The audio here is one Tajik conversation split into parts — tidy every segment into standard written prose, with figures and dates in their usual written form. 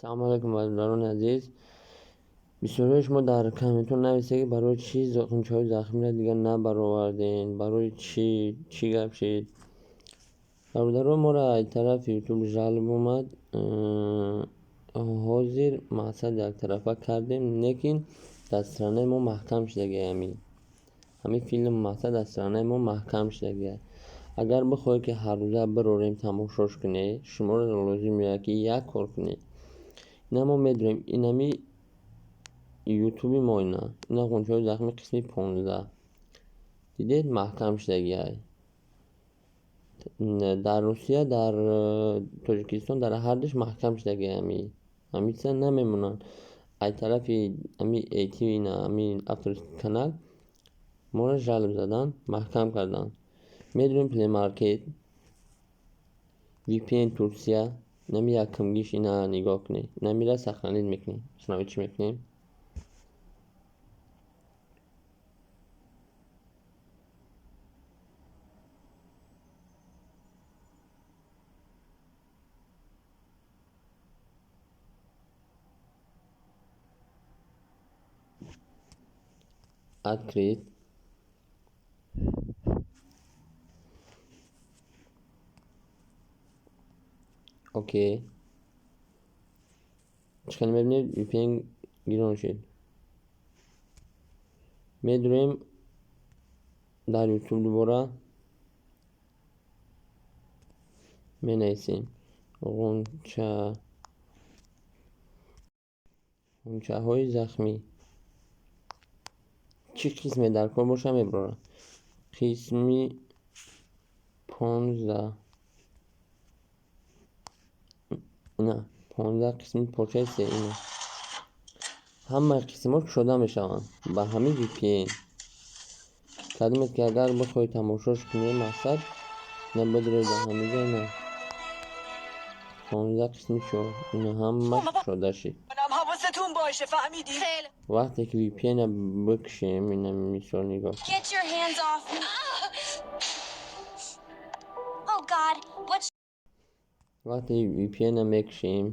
Салому алайкум, бародарони азиз. Бисёриҳои шумо дар комментҳо нависед, ки барои чӣ ғунчаҳои захмиро дигар набаровардем, барои чӣ, чӣ гап шид. Бародарон, моро аз тарафи ютуб жалоб омад. Ҳозир мақсад яктарафа кардем, лекин дар странаи мо маҳкам шудагиай. Ҳамин филм мақсад дар странаи мо маҳкам шудагиай. Агар бихоҳед, ки ҳаррӯза бирорем, тамошош кунед, шуморо лозим меояд, ки як кор кунед. Ина мо медонем, инами ютуби мо, ина ғунчаҳои захмӣ қисми 15, дидед, маҳкам шудагиай. Дар Русия, дар Тоҷикистон, дар ҳардуш маҳкам шудагиай. Ҳамин чиза намемонанд. Аз тарафи ҳами эти, ина ҳамин авторский канал моро жалоб задан, маҳкам карданд. Медонем, Play Market, VPN Турсия, инами якумгиш, ина нигоҳ кунед, инамира сохранить мекунем. Установить чӣ мекунем? Открыть. Окей. Чӣ хеле мебинед, VPN гирон шуд. Медурем дар ютуб, дубора менависем ғунчаҳои захмӣ. Чӣ қисме дар кор боша, мебарорад. Қисми 15, ина 15 қисми порчаи се, ина ҳамаи қисмҳо кушода мешаванд ба ҳамин VPN. Кадомед ки агар бихоҳед тамошош кунед, мақсад ина бидуред ба ҳаминҷа, ина 15 қисми чор, ина ҳамаш кушода шид. حواستون باشه، فهمیدی؟ خیلی. Вақте ки VPN-а бикушем, ина мисол нигоҳ. Get your hands off me. Oh God, what Вақте VPN-а мекушем,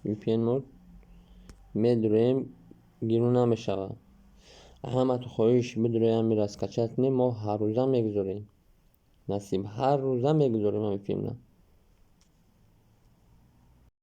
VPN мод медуроем, гирун намешавад. Ҳаматон хоҳиш, бидуроем, ҳамира скачать кунем. Мо ҳаррӯза мегузорем, насиб, ҳар рӯза мегузорем ҳамин филмро.